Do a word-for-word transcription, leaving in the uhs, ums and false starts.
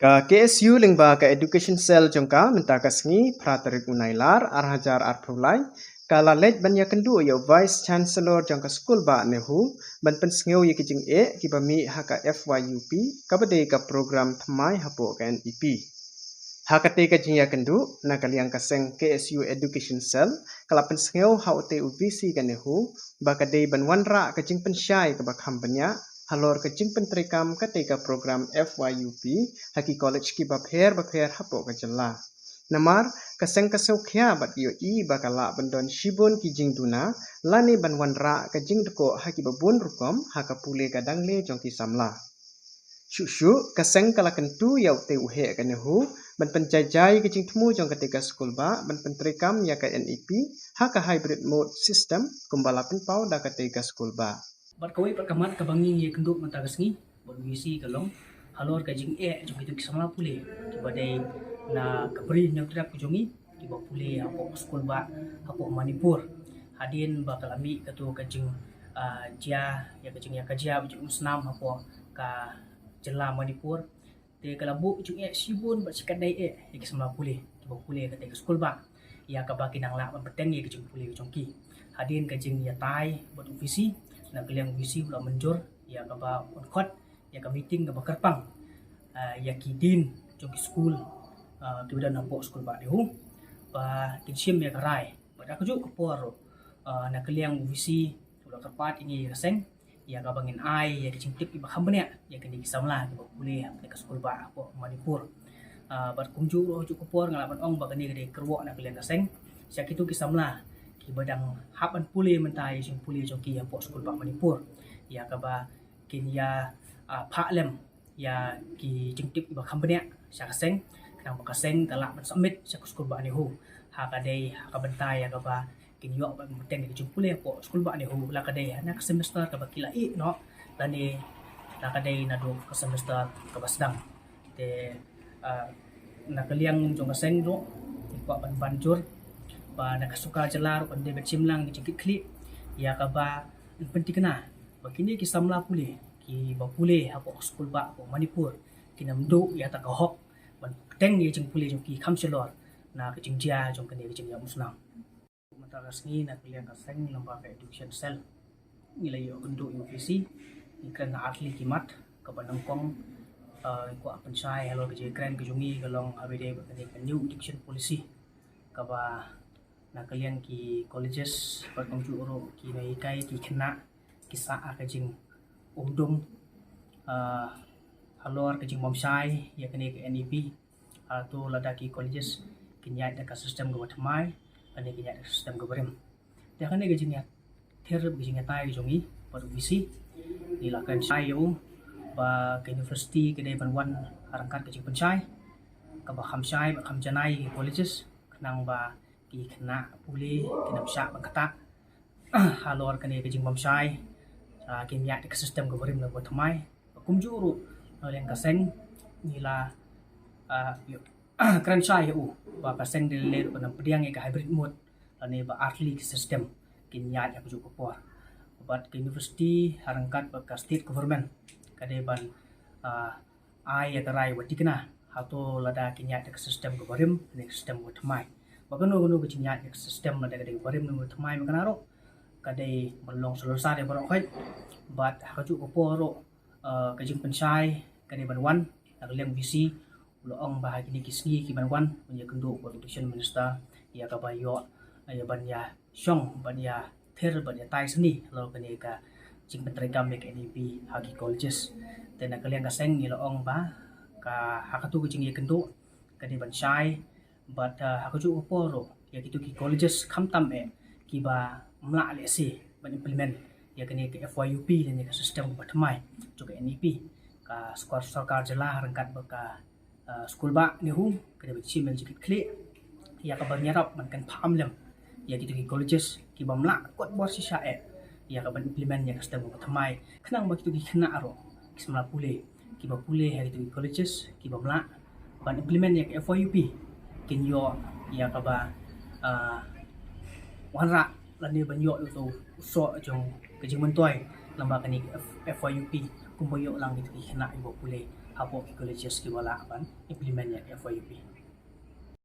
Ka K S U lyngba ka Education Cell jong ka mynta ka sngi, phra tarik u Nailar, ar hajar arphew lai, ka la leit ban ïakynduh ïa u Vice Chancellor jong ka skul bah NEHU, ban pynsngew ïa ki jingeh kiba mih ha ka F Y U P, kaba dei ka program thymmai hapoh ka N E P. Ha katei ka jingïakynduh, na ka liang ka seng K S U Education Cell, ka la pynsngew ha utei u V C ka NEHU, ba ka dei ban wanrah ka jingpynshai kaba kham bniah, halor ka jingpyntreikam katei ka program F Y U P, ha ki college kiba pher bapher hapoh ka jylla. Namar, ka seng ka sngewkhia bad ïohi ba ka lah ban don shibun ki jingduna, lane ban wanrah ka jingdkoh ha kiba bun rukom, ha ka pule ka dangle jong ki samla. Shuh shuh, ka seng ka la kyntu ïa utei u heh ka NEHU, ban pynjai jai ka jingthmu jong katei ka skul bah, ban pyntreikam ïa ka N E P, ha ka hybrid mode system, kumba la pynpaw da katei ka skul bah. Bad kawei pat ka mat kaba ngi ïakynduh mynta ka sngi, bad u V C ka long, halor ka jingeh jong kito ki samla pule, kiba dei na ka Bri Hynñiewtrep ka jong ngi, kiba pule hapoh skul bah, hapoh Manipur. Hadien ba ka la mih kato ka jing, ah, jia, ïa ka jingïakajia, ba jingumsnam hapoh ka jylla Manipur. Te ka la buh jingeh shibun bad shikatdei eh, ïa ki samla pule, kiba pule katei ka skul bah. Ïa kaba ki nang lah ban bteng ïa ka jingpule ka jong ki. Hadien ka jingïatai bad u V C, na ka liang u V C u la mynjur, ïa kaba un khot, ïa ka meeting kaba kyrpang. Ah, ïa ki dean jong ki skul, ah, kiba don hapoh skul bah NEHU. Ba kin shim ïa ka rai. Bad ha kajuh ka por, ah, na ka liang u V C, u la kyrpad ïa ngi ïa ka seng, ïa kaba ngin ai ïa ki jingtip kiba kham bniah ïa kine ki samla kiba pule ha kane ka skul bah hapoh Manipur. Ah, bad kumjuh ruh ha kajuh ka por nga lah ban ong ba kane ka dei ka kyrwoh na ka liang ka seng sha kito ki samla kiba dang hap ban pule mynta ïa jingpule jong ki hapoh skul bah Manipur, ïa kaba kin ïa, ah, phah lem ïa ki jingtip kiba kham bniah sha ka seng, khnang ba ka seng ka lah ban submit sha ka skul bah NEHU. Ha ka dei, ha ka bynta ïa kaba kin ïoh ban bteng ïa ka jingpule hapoh skul bah NEHU, la ka dei na ka semester kaba ki la ïeh noh, lane la ka dei naduh ka semester kaba sdang. Te, ah, na ka liang jong ka seng ruh, ngi kwah ban ban jur ba na ka sorkar jylla ruh kan dei ban shim lang ki jingkitkhlieh ïa kaba pynthikna ba kine ki samla pule kiba pule hapoh skul bah hapoh Manipur kin ym duh ïa kata ka hok ban bteng ïa jingpule jong ki kham shalor na ka jingjia jong kane ka jingïaumsnam. Mynta ka sngi na ka liang ka seng lyngba ka Education Cell, ngi la ïakynduh ïa u V C, ngi kren ha artylli ki mat, kaba nyngkong, eh, ngi kwah pynshai halor ka jingkren ka jong ngi ka long ha ba ïadei bad kane ka New Education Policy, kaba na ka liang ki colleges bad kumjuh ruh ki nonghikai ki khynnah ki sah ha ka jingumdum, ah, halor ka jingbymshai ïa kane ka N E P. Hato lada ki colleges kin ïaid da ka system kaba thymmai lane kin ïaid da ka system kaba rim. Te ha kane ka jingïathir, ka jingïatai ka jong ngi bad u V C, ngi la kren shai ïa u ba ka university ka dei ban wan ryngkat ka jingpynshai kaba kham shai bad kham janai ïa ki colleges, khnang ba ki khynnah pule kin ym shah ban ktah halor kane ka jingbymshai, ah, kin ïaid da ka system kaba rim ne kaba thymmai. Kumjuh ruh na liang ka seng ngi la, ah, kren shai ïa u ba ka seng dei lei ruh kan ym pdiang ïa ka hybrid mode lane ba artylli ki system kin ïaid ha kajuh ka por. Bad ka university ha ryngkat bad ka state government ka dei ban, ah, ai ïa ka rai ba thikna hato lada kin ïaid da ka system kaba rim ne ka system kaba thymmai. Ba kano kano ka jingïaid da ka system lada ka dei kaba rim ne kaba thymmai, ba kane ruh ka dei ban long solution ïa baroh khoit. Bad ha kajuh ka por ruh, eh, ka jingpynshai ka dei ban wan na ka liang u V C, u la ong ba ha kine ki sngi ki ban wan, ban ïakynduh bad u Education Minister ïa kaba ïoh, ïa ban ïa shong ban ïathir ban ïatai sani halor kane ka jingpyntreikam ïa ka N E P ha ki colleges. Te na ka liang ka seng ngi la ong ba ka, ha kato ka jingïakynduh ka dei ban shai bad, ah, ha kajuh ka por ruh ïa kito ki colleges khamtam eh kiba ym lah lehse ban implement ïa kane ka F Y U P lane ka system kaba thymmai jong ka N E P. Ka sorkar, sorkar jylla ryngkat bad ka ah, skul bah NEHU ka dei ban shim ïa ka jingkitkhlieh ïa ka ban ïarap ban kynpham lem ïa kito ki colleges kiba ym lah kot bor shisha eh ïa ka ban implement ïa ka system kaba thymmai, khnang ba kito ki khynnah ruh ki samla pule kiba pule ha kito ki colleges kiba ym lah ban implement ïa ka F Y U P kin ïoh ïa kaba, ah, wanrah lane ban ïoh ïa uto u soh jong ka jingmyntoi lyngba kane ka F-, F Y U P. kumba ïoh lang kita ki khynnah kiba pule hapoh ki colleges kiba lah ban implement ïa ka F Y U P.